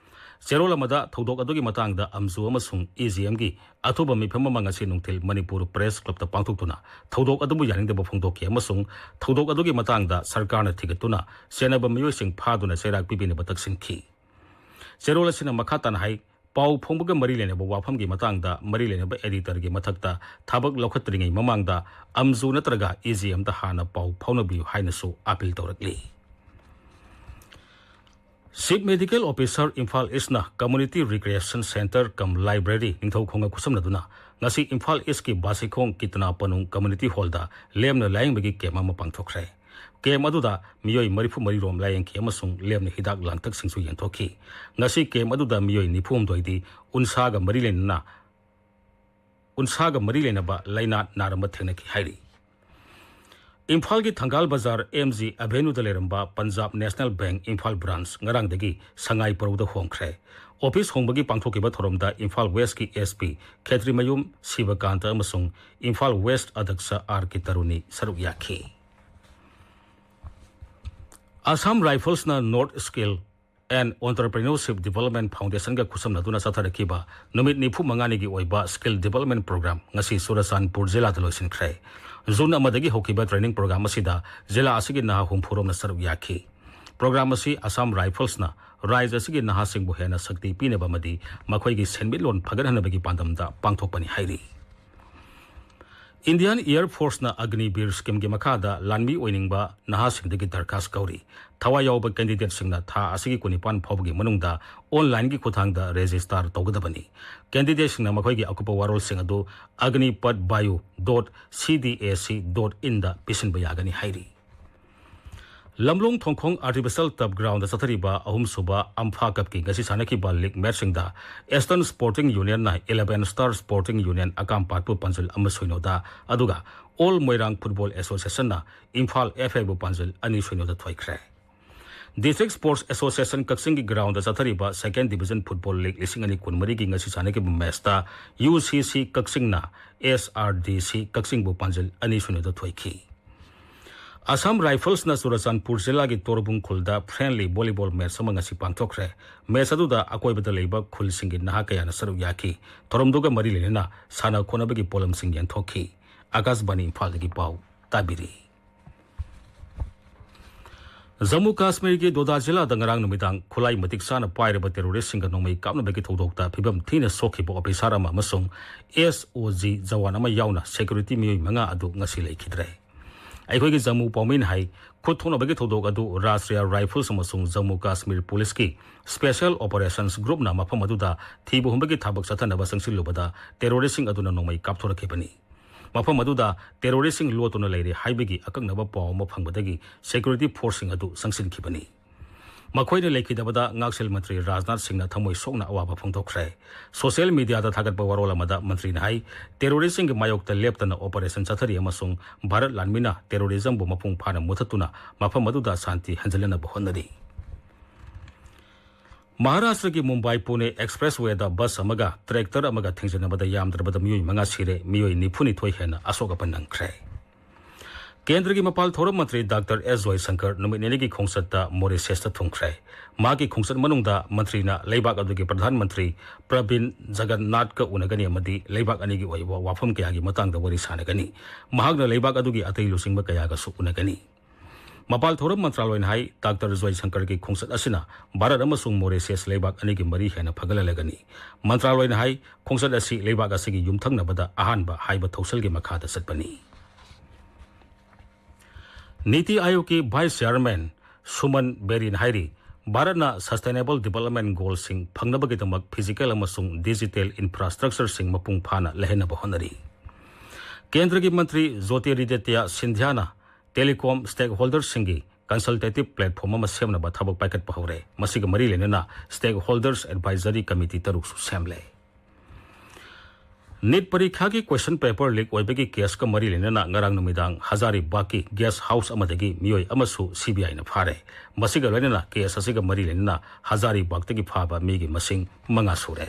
ꯆꯦꯔꯣꯜ ꯑꯃꯗ ꯊꯧꯗꯣꯛ ꯑꯗꯨꯒꯤ ꯃꯇꯥꯡꯗ ꯑꯝꯖꯨ ꯑꯃꯁꯨꯡ E G M ꯒꯤ ꯑꯊꯨꯕ ꯃꯤꯐꯝ ꯑꯃ ꯉꯁꯤ ꯅꯨꯡꯊꯤꯜ ꯃꯅꯤꯄꯨꯔ Press Club ꯇ ꯄꯥꯡꯊꯣꯛꯇꯨꯅ ꯊꯧꯗꯣꯛ ꯑꯗꯨꯕꯨ ꯌꯥꯅꯤꯡꯗꯕ ꯐꯣꯡꯗꯣꯛꯈꯤ ꯑꯃꯁꯨꯡ ꯊꯧꯗꯣꯛ ꯑꯗꯨꯒꯤ ꯃꯇꯥꯡꯗ ꯁꯔꯀꯥꯔꯅ ꯊꯤꯒꯠꯇꯨꯅ ꯆꯦꯟꯅꯕ ꯃꯤꯑꯣꯏꯁꯤꯡ ꯐꯥꯗꯨꯅ ꯆꯩꯔꯥꯛ ꯄꯤꯕꯤꯅꯕ ꯇꯛꯁꯤꯟꯈꯤ꯫ ꯆꯦꯔꯣꯜ ꯑꯁꯤꯅ ꯃꯈꯥ ꯇꯥꯅ ꯍꯥꯏ, ꯄꯥꯎ ꯐꯣꯡꯕꯒ ꯃꯔꯤ ꯂꯩꯅꯕ ꯋꯥꯐꯝꯒꯤ ꯃꯇꯥꯡꯗ ꯃꯔꯤ ꯂꯩꯅꯕ editor ꯒꯤ ꯃꯊꯛꯇ ꯊꯕꯛ ꯂꯧꯈꯠꯇ꯭ꯔꯤꯉꯩ ꯃꯃꯥꯡꯗ ꯑꯝꯖꯨ ꯅꯠꯇ꯭ꯔꯒ E G M ꯗ ꯍꯥꯟꯅ ꯄꯥꯎ ꯐꯥꯎꯅꯕꯤꯌꯨ ꯍꯥꯏꯅꯁꯨ appeal ꯇꯧꯔꯛꯂꯤ꯫ Chief Medical Officer Imphal East ꯅ Community Recreation Centre cum Library ꯅꯤꯡꯊꯧꯈꯣꯡꯒ ꯈꯨꯠꯁꯝꯅꯗꯨꯅ ꯉꯁꯤ ꯏꯝꯐꯥꯜ East ꯀꯤ ꯕꯥꯁꯤꯈꯣꯡ ꯀꯤꯇꯅꯥ ꯄꯅꯨꯡ Community Hall ꯗ ꯂꯦꯝꯅ ꯂꯥꯌꯦꯡꯕꯒꯤ camp ꯑꯃ ꯄꯥꯡꯊꯣꯛꯈ꯭ꯔꯦ꯫ ꯀꯦꯝꯞ ꯑꯗꯨꯗ ꯃꯤꯑꯣꯏ ꯃꯔꯤꯐꯨ ꯃꯔꯤ ꯔꯣꯝ ꯂꯥꯌꯦꯡꯈꯤ ꯑꯃꯁꯨꯡ ꯂꯦꯝꯅ ꯍꯤꯗꯥꯛ ꯂꯥꯡꯊꯛꯁꯤꯡꯁꯨ ꯌꯦꯟꯊꯣꯛꯈꯤ꯫ ꯉꯁꯤ ꯀꯦꯝꯞ ꯑꯗꯨꯗ ꯃꯤꯑꯣꯏ ꯅꯤꯐꯨ ꯍꯨꯝꯗꯣꯏꯗꯤ ꯎꯟꯁꯥꯒ ꯃꯔꯤ ꯂꯩꯅꯅ ꯎꯟꯁꯥꯒ ꯃꯔꯤ ꯂꯩꯅꯕ ꯂꯥꯏꯅꯥ ꯅꯥꯔꯝꯕ ꯊꯦꯡꯅꯈꯤ ꯍꯥꯏꯔꯤ꯫ ꯏꯝꯐꯥꯜꯒꯤ ꯊꯪꯒꯥꯜ ꯕꯖꯥꯔ ꯑꯦꯝ ꯖꯤ ꯑꯦꯚꯦꯅ꯭ꯌꯨꯗ ꯂꯩꯔꯝꯕ Punjab national bank Imphal branch ꯉꯔꯥꯡꯗꯒꯤ ꯁꯉꯥꯏ ꯄꯔꯧꯗ ꯍꯣꯡꯈ꯭ꯔꯦ꯫ ꯑꯣꯐꯤꯁ ꯍꯣꯡꯕꯒꯤ ꯄꯥꯡꯊꯣꯛꯈꯤꯕ ꯊꯧꯔꯝꯗ ꯏꯝꯐꯥꯜ ꯋꯦꯁꯀꯤ ꯑꯦꯁ ꯄꯤ ꯈꯦꯇ꯭ꯔꯤꯃꯌꯨꯝ ꯁꯤꯕꯀꯥꯟꯇ ꯑꯃꯁꯨꯡ ꯏꯝꯐꯥꯜ ꯋꯦꯁ ꯑꯗꯛꯁ ꯑꯥꯔ ꯀꯦ ꯇꯔꯨꯅꯤ ꯁꯔꯨꯛ ꯌꯥꯈꯤ꯫ ꯑꯁꯥꯝ ꯔꯥꯏꯐꯜꯁꯅ north skill and entrepreneurship development ꯐꯥꯎꯟꯗꯦꯁꯟꯒ ꯈꯨꯠꯁꯝꯅꯗꯨꯅ ꯆꯠꯊꯔꯛꯈꯤꯕ ꯅꯨꯃꯤꯠ ꯅꯤꯐꯨ ꯃꯉꯥꯅꯤꯒꯤ ꯑꯣꯏꯕ ꯁ꯭ꯀꯤꯜ ꯗꯤꯕꯦꯂꯞꯃꯦꯟ ꯄ꯭ꯔꯣꯒ꯭ꯔꯥꯝ ꯉꯁꯤ ꯆꯨꯔꯆꯥꯟꯄꯨꯔ ꯖꯤꯂꯥꯗ ꯂꯣꯏꯁꯤꯟꯈ꯭ꯔꯦ꯫ ꯖꯨꯟ ꯑꯃꯗꯒꯤ ꯍꯧꯈꯤꯕ ꯇ꯭ꯔꯦꯅꯤꯡ ꯄ꯭ꯔꯣꯒ꯭ꯔꯥꯝ ꯑꯁꯤꯗ ꯖꯤꯂꯥ ꯑꯁꯤꯒꯤ ꯅꯍꯥ ꯍꯨꯝꯐꯨ ꯔꯣꯝꯅ ꯁꯔꯨꯛ ꯌꯥꯈꯤ꯫ ꯄ꯭ꯔꯣꯒ꯭ꯔꯥꯝ ꯑꯁꯤ ꯑꯁꯥꯝ ꯔꯥꯏꯐꯜꯁꯅ ꯔꯥꯏꯖ ꯑꯁꯤꯒꯤ ꯅꯍꯥꯁꯤꯡꯕꯨ ꯍꯦꯟꯅ ꯁꯛꯇꯤ ꯄꯤꯅꯕ ꯑꯃꯗꯤ ꯃꯈꯣꯏꯒꯤ ꯁꯦꯟꯃꯤꯠꯂꯣꯟ ꯐꯒꯠꯍꯟꯅꯕꯒꯤ ꯄꯥꯟꯗꯝꯗ ꯄꯥꯡꯊꯣꯛꯄꯅꯤ ꯍꯥꯏꯔꯤ꯫ ꯏꯟꯗꯤꯌꯥꯟ ꯑꯦꯌꯔ ꯐꯣꯔꯁꯅ ꯑꯒꯅꯤꯕꯤꯔ ꯁ꯭ꯀꯤꯝꯒꯤ ꯃꯈꯥꯗ ꯂꯥꯟꯃꯤ ꯑꯣꯏꯅꯤꯡꯕ ꯅꯍꯥꯁꯤꯡꯗꯒꯤ ꯗꯔꯈꯥꯁ ꯀꯧꯔꯤ꯫ ꯊꯋꯥꯏ ꯌꯥꯎꯕ ꯀꯦꯟꯗꯤꯗꯦꯠꯁꯤꯡꯅ ꯊꯥ ꯑꯁꯤꯒꯤ ꯀꯨꯟꯅꯤꯄꯥꯟ ꯐꯥꯎꯕꯒꯤ ꯃꯅꯨꯡꯗ ꯑꯣꯟꯂꯥꯏꯟꯒꯤ ꯈꯨꯠꯊꯥꯡꯗ ꯔꯦꯖꯤꯁꯇꯥꯔ ꯇꯧꯒꯗꯕꯅꯤ꯫ ꯀꯦꯟꯗꯤꯗꯦꯠꯁꯤꯡꯅ ꯃꯈꯣꯏꯒꯤ ꯑꯀꯨꯞꯄ ꯋꯥꯔꯣꯜꯁꯤꯡ ꯑꯗꯨ agnipath vayu dot C D A C dot in ꯗ ꯄꯤꯁꯤꯟꯕ ꯌꯥꯒꯅꯤ ꯍꯥꯏꯔꯤ꯫ ꯂꯝꯂꯣꯡ ꯊꯣꯡꯈꯣꯡ ꯑꯥꯔꯇꯤꯐꯤꯁꯦꯜ ꯇꯔꯐ ꯒ꯭ꯔꯥꯎꯟꯗ ꯆꯠꯊꯔꯤꯕ ꯑꯍꯨꯝꯁꯨꯕ ꯑꯝꯐꯥ ꯀꯞꯀꯤ ꯉꯁꯤ ꯁꯥꯟꯅꯈꯤꯕ ꯂꯤꯒ ꯃꯦꯠꯁꯤꯡꯗ ꯏꯁꯇꯔꯟ ꯁ꯭ꯄꯣꯔꯇꯤꯡ ꯌꯨꯅꯤꯌꯟꯅ ꯏꯂꯦꯚꯦꯟ ꯁ꯭ꯇꯥꯔ ꯁ꯭ꯄꯣꯔꯇꯤꯡ ꯌꯨꯅꯤꯌꯟ ꯑꯀꯥꯝꯄꯥꯠꯄꯨ ꯄꯥꯟꯖꯤꯜ ꯑꯃ ꯁꯣꯏꯅꯣꯗ, ꯑꯗꯨꯒ ꯑꯣꯜ ꯃꯣꯏꯔꯥꯡ ꯐꯨꯠꯕꯣꯜ ꯑꯦꯁꯣꯁꯤꯌꯦꯁꯟꯅ ꯏꯝꯐꯥꯜ ꯑꯦꯐ ꯑꯦꯕꯨ ꯄꯥꯟꯖꯤꯜ ꯑꯅꯤ ꯁꯣꯏꯅꯣꯗ ꯊꯣꯏꯈ꯭ꯔꯦ꯫ ꯗꯤꯁꯇ꯭ꯔꯤꯛ ꯁ꯭ꯄꯣꯔꯠꯁ ꯑꯦꯁꯣꯁꯤꯌꯦꯁꯟ ꯀꯛꯆꯤꯡꯒꯤ ꯒ꯭ꯔꯥꯎꯟꯗ ꯆꯠꯊꯔꯤꯕ ꯁꯦꯀꯦꯟ ꯗꯤꯕꯤꯖꯟ ꯐꯨꯠꯕꯣꯜ ꯂꯤꯒ ꯂꯤꯁꯤꯡ ꯑꯅꯤ ꯀꯨꯟꯃꯔꯤꯒꯤ ꯉꯁꯤ ꯁꯥꯟꯅꯈꯤꯕ ꯃꯦꯠꯁꯇ ꯌꯨ ꯁꯤ ꯁꯤ ꯀꯛꯆꯤꯡꯅ ꯑꯦꯁ ꯑꯥꯔ ꯗꯤ ꯁꯤ ꯀꯛꯆꯤꯡꯕꯨ ꯄꯥꯟꯖꯤꯜ ꯑꯅꯤ ꯁꯣꯏꯅꯣꯗ ꯊꯣꯏꯈꯤ꯫ ꯑꯁꯥꯝ ꯔꯥꯏꯐꯜꯁꯅ ꯆꯨꯔꯆꯥꯟꯄꯨꯔ ꯖꯤꯂꯥꯒꯤ ꯇꯣꯔꯕꯨꯡ ꯈꯨꯜꯗ ꯐ꯭ꯔꯦꯟꯂꯤ ꯚꯣꯂꯤꯕꯣꯜ ꯃꯦꯠꯁ ꯑꯃ ꯉꯁꯤ ꯄꯥꯡꯊꯣꯛꯈ꯭ꯔꯦ꯫ ꯃꯦꯠꯁ ꯑꯗꯨꯗ ꯑꯀꯣꯏꯕꯗ ꯂꯩꯕ ꯈꯨꯜꯁꯤꯡꯒꯤ ꯅꯍꯥ ꯀꯌꯥꯅ ꯁꯔꯨꯛ ꯌꯥꯈꯤ꯫ ꯊꯧꯔꯝꯗꯨꯒ ꯃꯔꯤ ꯂꯩꯅꯅ ꯁꯥꯟꯅ ꯈꯣꯠꯅꯕꯒꯤ ꯄꯣꯠꯂꯝꯁꯤꯡ ꯌꯦꯟꯊꯣꯛꯈꯤ꯫ ꯑꯀꯥꯁꯕꯥꯅꯤ ꯏꯝꯐꯥꯜꯗꯒꯤ ꯄꯥꯎ ꯇꯥꯕꯤꯔꯤ꯫ ꯖꯝꯃꯨ ꯀꯥꯁꯃꯤꯔꯒꯤ ꯗꯣꯗꯥ ꯖꯤꯂꯥꯗ ꯉꯔꯥꯡ ꯅꯨꯃꯤꯗꯥꯡ ꯈꯨꯠꯂꯥꯏ ꯃꯇꯤꯛ ꯆꯥꯅ ꯄꯥꯏꯔꯕ ꯇꯦꯔꯣꯔꯤꯁ꯭ꯠꯁꯤꯡꯒ ꯅꯣꯡꯃꯩ ꯀꯥꯞꯅꯕꯒꯤ ꯊꯧꯗꯣꯛꯇ ꯐꯤꯕꯝ ꯊꯤꯅ ꯁꯣꯛꯈꯤꯕ ꯑꯣꯐꯤꯁꯥꯔ ꯑꯃ ꯑꯃꯁꯨꯡ ꯑꯦꯁ ꯑꯣ ꯖꯤ ꯖꯋꯥꯟ ꯑꯃ ꯌꯥꯎꯅ ꯁꯦꯀ꯭ꯌꯨꯔꯤꯇꯤ ꯃꯤꯑꯣꯏ ꯃꯉꯥ ꯑꯗꯨ ꯉꯁꯤ ꯂꯩꯈꯤꯗ꯭ꯔꯦ꯫ ꯑꯩꯈꯣꯏꯒꯤ ꯖꯝꯃꯨ ꯄꯥꯎꯃꯤꯅ ꯍꯥꯏ, ꯈꯨꯠ ꯊꯣꯛꯅꯕꯒꯤ ꯊꯧꯗꯣꯛ ꯑꯗꯨ ꯔꯥꯁꯇ꯭ꯔꯤꯌꯥ ꯔꯥꯏꯐꯜꯁ ꯑꯃꯁꯨꯡ ꯖꯝꯃꯨ ꯀꯥꯁꯃꯤꯔ ꯄꯨꯂꯤꯁꯀꯤ ꯁ꯭ꯄꯦꯁꯦꯜ ꯑꯣꯄꯔꯦꯁꯟꯁ ꯒ꯭ꯔꯨꯞꯅ ꯃꯐꯝ ꯑꯗꯨꯗ ꯊꯤꯕ ꯍꯨꯝꯕꯒꯤ ꯊꯕꯛ ꯆꯠꯊꯅꯕ ꯆꯪꯁꯤꯜꯂꯨꯕꯗ ꯇꯦꯔꯣꯔꯤꯁ꯭ꯠꯁꯤꯡ ꯑꯗꯨꯅ ꯅꯣꯡꯃꯩ ꯀꯥꯞꯊꯣꯔꯛꯈꯤꯕꯅꯤ꯫ ꯃꯐꯝ ꯑꯗꯨꯗ ꯇꯦꯔꯣꯔꯤꯁꯁꯤꯡ ꯂꯣꯠꯇꯨꯅ ꯂꯩꯔꯦ ꯍꯥꯏꯕꯒꯤ ꯑꯀꯛꯅꯕ ꯄꯥꯎ ꯑꯃ ꯐꯪꯕꯗꯒꯤ ꯁꯦꯀ꯭ꯌꯨꯔꯤꯇꯤ ꯐꯣꯔꯁꯁꯤꯡ ꯑꯗꯨ ꯆꯪꯁꯤꯟꯈꯤꯕꯅꯤ꯫ ꯃꯈꯣꯏꯅ ꯂꯩꯈꯤꯗꯕꯗ ꯉꯥꯛꯁꯦꯜ ꯃꯟꯇ꯭ꯔꯤ ꯔꯥꯖꯅꯥꯊ ꯁꯤꯡꯅ ꯊꯃꯣꯏ ꯁꯣꯛꯅ ꯑꯋꯥꯕ ꯐꯣꯡꯗꯣꯛꯈ꯭ꯔꯦ꯫ ꯁꯣꯁꯤꯌꯦꯜ ꯃꯤꯗꯤꯌꯥꯗ ꯊꯥꯒꯠꯄ ꯋꯥꯔꯣꯜ ꯑꯃꯗ ꯃꯟꯇ꯭ꯔꯤꯅ ꯍꯥꯏ, ꯇꯦꯔꯣꯔꯤꯁꯁꯤꯡꯒꯤ ꯃꯥꯌꯣꯛꯇ ꯂꯦꯞꯇꯅ ꯑꯣꯄꯔꯦꯁꯟ ꯆꯠꯊꯔꯤ ꯑꯃꯁꯨꯡ ꯚꯥꯔꯠ ꯂꯥꯟꯃꯤꯅ ꯇꯦꯔꯣꯔꯤꯖꯝꯕꯨ ꯃꯄꯨꯡ ꯐꯥꯅ ꯃꯨꯊꯠꯇꯨꯅ ꯃꯐꯝ ꯑꯗꯨꯗ ꯁꯥꯟꯇꯤ ꯍꯟꯖꯤꯜꯍꯟꯅꯕ ꯍꯣꯠꯅꯔꯤ꯫ ꯃꯍꯥꯔꯥꯁꯇ꯭ꯔꯒꯤ ꯃꯨꯝꯕꯥꯏ ꯄꯨꯅꯦ ꯑꯦꯛꯁꯄ꯭ꯔꯦꯁ ꯋꯦꯗ ꯕꯁ ꯑꯃꯒ ꯇ꯭ꯔꯦꯛꯇꯔ ꯑꯃꯒ ꯊꯦꯡꯖꯤꯟꯅꯕꯗ ꯌꯥꯝꯗ꯭ꯔꯕꯗ ꯃꯤꯑꯣꯏ ꯃꯉꯥ ꯁꯤꯔꯦ, ꯃꯤꯑꯣꯏ ꯅꯤꯐꯨꯅꯤꯊꯣꯏ ꯍꯦꯟꯅ ꯑꯁꯣꯛ ꯑꯄꯟ ꯅꯪꯈ꯭ꯔꯦ꯫ ꯀꯦꯟꯗ꯭ꯔꯒꯤ ꯃꯄꯥꯜ ꯊꯧꯔꯝ ꯃꯟꯇ꯭ꯔꯤ ꯗꯥꯛꯇꯔ ꯑꯦꯁ ꯖꯣꯏꯁꯪꯀꯔ ꯅꯨꯃꯤꯠ ꯅꯤꯅꯤꯒꯤ ꯈꯣꯡꯆꯠꯇ ꯃꯣꯔꯤꯁꯤꯌꯁꯇ ꯊꯨꯡꯈ꯭ꯔꯦ꯫ ꯃꯍꯥꯛꯀꯤ ꯈꯣꯡꯆꯠ ꯃꯅꯨꯡꯗ ꯃꯟꯇ꯭ꯔꯤꯅ ꯂꯩꯕꯥꯛ ꯑꯗꯨꯒꯤ ꯄ꯭ꯔꯙꯥꯟ ꯃꯟꯇ꯭ꯔꯤ ꯄ꯭ꯔꯕꯤꯟ ꯖꯒꯟꯅꯥꯊꯀ ꯎꯅꯒꯅꯤ ꯑꯃꯗꯤ ꯂꯩꯕꯥꯛ ꯑꯅꯤꯒꯤ ꯑꯣꯏꯕ ꯋꯥꯐꯝ ꯀꯌꯥꯒꯤ ꯃꯇꯥꯡꯗ ꯋꯥꯔꯤ ꯁꯥꯟꯅꯒꯅꯤ꯫ ꯃꯍꯥꯛꯅ ꯂꯩꯕꯥꯛ ꯑꯗꯨꯒꯤ ꯑꯇꯩ ꯂꯨꯆꯤꯡꯕ ꯀꯌꯥꯒꯁꯨ ꯎꯅꯒꯅꯤ꯫ ꯃꯄꯥꯜ ꯊꯧꯔꯝ ꯃꯟꯇ꯭ꯔꯥꯂꯣꯏꯅ ꯍꯥꯏ, ꯗꯥꯛꯇꯔ ꯖꯣꯏꯁꯪꯀꯔꯒꯤ ꯈꯣꯡꯆꯠ ꯑꯁꯤꯅ ꯚꯥꯔꯠ ꯑꯃꯁꯨꯡ ꯃꯣꯔꯤꯁꯤꯌꯁ ꯂꯩꯕꯥꯛ ꯑꯅꯤꯒꯤ ꯃꯔꯤ ꯍꯦꯟꯅ ꯐꯒꯠꯍꯜꯂꯒꯅꯤ꯫ ꯃꯟꯇ꯭ꯔꯥꯂꯣꯏꯅ ꯍꯥꯏ, ꯈꯣꯡꯆꯠ ꯑꯁꯤ ꯂꯩꯕꯥꯛ ꯑꯁꯤꯒꯤ ꯌꯨꯝꯊꯪꯅꯕꯗ ꯑꯍꯥꯟꯕ ꯍꯥꯏꯕ ꯊꯧꯁꯤꯜꯒꯤ ꯃꯈꯥꯗ ꯆꯠꯄꯅꯤ꯫ ꯅꯤꯇꯤ ꯑꯥꯌꯣꯒꯀꯤ ꯚꯥꯏꯁ ꯆꯤꯌꯥꯔꯃꯦꯟ ꯁꯨꯃꯟ ꯕꯦꯔꯤꯅ ꯍꯥꯏꯔꯤ, ꯚꯥꯔꯠꯅ ꯁꯁꯇꯦꯅꯦꯕꯜ ꯗꯤꯕꯦꯂꯞꯃꯦꯟ ꯒꯣꯜꯁꯤꯡ ꯐꯪꯅꯕꯒꯤꯗꯃꯛ ꯐꯤꯖꯤꯀꯦꯜ ꯑꯃꯁꯨꯡ ꯗꯤꯖꯤꯇꯦꯜ ꯏꯟꯐ꯭ꯔꯥꯁꯇ꯭ꯔꯛꯆꯔꯁꯤꯡ ꯃꯄꯨꯡ ꯐꯥꯅ ꯂꯩꯍꯟꯅꯕ ꯍꯣꯠꯅꯔꯤ꯫ ꯀꯦꯟꯗ꯭ꯔꯒꯤ ꯃꯟꯇ꯭ꯔꯤ ꯖꯣꯇꯤꯔꯤꯗꯤꯇ꯭ꯌ ꯁꯤꯟꯙ꯭ꯌꯥꯅ ꯇꯦꯂꯤꯀꯣꯝ ꯁ꯭ꯇꯦꯛꯍꯣꯜꯗꯔꯁꯤꯡꯒꯤ ꯀꯟꯁꯜꯇꯦꯇꯤꯚ ꯄ꯭ꯂꯦꯠꯐꯣꯝ ꯑꯃ ꯁꯦꯝꯅꯕ ꯊꯕꯛ ꯄꯥꯏꯈꯠꯄ ꯍꯧꯔꯦ꯫ ꯃꯁꯤꯒ ꯃꯔꯤ ꯂꯩꯅꯅ ꯁ꯭ꯇꯦꯛꯍꯣꯜꯗꯔꯁ ꯑꯦꯗꯚꯥꯏꯖꯔꯤ ꯀꯃꯤꯇꯤ ꯇꯔꯨꯛꯁꯨ ꯁꯦꯝꯂꯦ꯫ ꯅꯤꯠ ꯄꯔꯤꯈ꯭ꯌꯥꯒꯤ ꯀ꯭ꯋꯦꯁꯟ ꯄꯦꯄꯔ ꯂꯤꯛ ꯑꯣꯏꯕꯒꯤ ꯀꯦꯁꯀ ꯃꯔꯤ ꯂꯩꯅꯅ ꯉꯔꯥꯡ ꯅꯨꯃꯤꯗꯥꯡ ꯍꯖꯥꯔꯤꯕꯥꯒꯀꯤ ꯒꯦꯁ ꯍꯥꯎꯁ ꯑꯃꯗꯒꯤ ꯃꯤꯑꯣꯏ ꯑꯃꯁꯨ ꯁꯤꯕꯤꯑꯥꯏꯅ ꯐꯥꯔꯦ꯫ ꯃꯁꯤꯒ ꯂꯣꯏꯅꯅ ꯀꯦꯁ ꯑꯁꯤꯒ ꯃꯔꯤ ꯂꯩꯅꯅ ꯍꯖꯥꯔꯤꯕꯥꯒꯇꯒꯤ ꯐꯥꯕ ꯃꯤꯒꯤ ꯃꯁꯤꯡ ꯃꯉꯥ ꯁꯨꯔꯦ꯫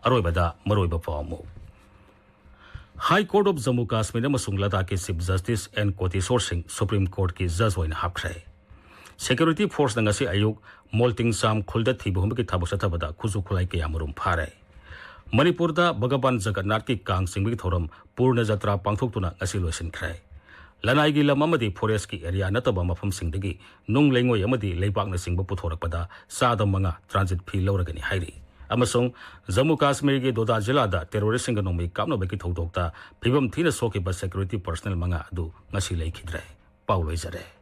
ꯑꯔꯣꯏꯕꯗ ꯃꯔꯨꯑꯣꯏꯕ ꯄꯥꯎ ꯑꯃꯨꯛ꯫ High court of Jammu Kashmir ꯑꯃꯁꯨꯡ ꯂꯗꯥꯈꯀꯤ chief justice N Kotiswar Singh supreme ꯀꯣꯔꯠꯀꯤ ꯖꯖ ꯑꯣꯏꯅ ꯍꯥꯞꯈ꯭ꯔꯦ꯫ ꯁꯦꯀ꯭ꯌꯨꯔꯤꯇꯤ ꯐꯣꯔꯁꯅ ꯉꯁꯤ ꯑꯌꯨꯛ ꯃꯣꯜꯇꯤꯡꯁꯥꯝ ꯈꯨꯜꯗ ꯊꯤꯕ ꯍꯨꯝꯕꯒꯤ ꯊꯕꯛ ꯆꯠꯊꯕꯗ ꯈꯨꯠꯁꯨ ꯈꯨꯠꯂꯥꯏ ꯀꯌꯥꯃꯔꯨꯝ ꯐꯥꯔꯦ꯫ ꯃꯅꯤꯄꯨꯔꯗ ꯚꯒꯕꯥꯟ ꯖꯒꯟꯅꯥꯊꯀꯤ ꯀꯥꯡ ꯆꯤꯡꯕꯒꯤ ꯊꯧꯔꯝ ꯄꯨꯔꯅ ꯖꯇ꯭ꯔꯥ ꯄꯥꯡꯊꯣꯛꯇꯨꯅ ꯉꯁꯤ ꯂꯣꯏꯁꯤꯟꯈ꯭ꯔꯦ꯫ ꯂꯅꯥꯏꯒꯤ ꯂꯝ ꯑꯃꯗꯤ ꯐꯣꯔꯦꯁ꯭ꯠꯀꯤ ꯑꯦꯔꯤꯌꯥ ꯅꯠꯇꯕ ꯃꯐꯝꯁꯤꯡꯗꯒꯤ ꯅꯨꯡ ꯂꯩꯉꯣꯏ ꯑꯃꯗꯤ ꯂꯩꯕꯥꯛꯅꯆꯤꯡꯕ ꯄꯨꯊꯣꯔꯛꯄꯗ ꯆꯥꯗ ꯃꯉꯥ ꯇ꯭ꯔꯥꯟꯖꯤꯠ ꯐꯤ ꯂꯧꯔꯒꯅꯤ ꯍꯥꯏꯔꯤ꯫ ꯑꯃꯁꯨꯡ ꯖꯝꯃꯨ ꯀꯥꯁꯃꯤꯔꯒꯤ ꯗꯣꯗꯥ ꯖꯤꯂꯥꯗ ꯇꯦꯔꯣꯔꯤꯁ꯭ꯠꯁꯤꯡꯒ ꯅꯣꯡꯃꯩ ꯀꯥꯞꯅꯕꯒꯤ ꯊꯧꯗꯣꯛꯇ ꯐꯤꯕꯝ ꯊꯤꯅ ꯁꯣꯛꯈꯤꯕ ꯁꯦꯀ꯭ꯌꯨꯔꯤꯇꯤ ꯄꯔꯁꯅꯦꯜ ꯃꯉꯥ ꯑꯗꯨ ꯉꯁꯤ ꯂꯩꯈꯤꯗ꯭ꯔꯦ꯫ ꯄꯥꯎ ꯂꯣꯏꯖꯔꯦ꯫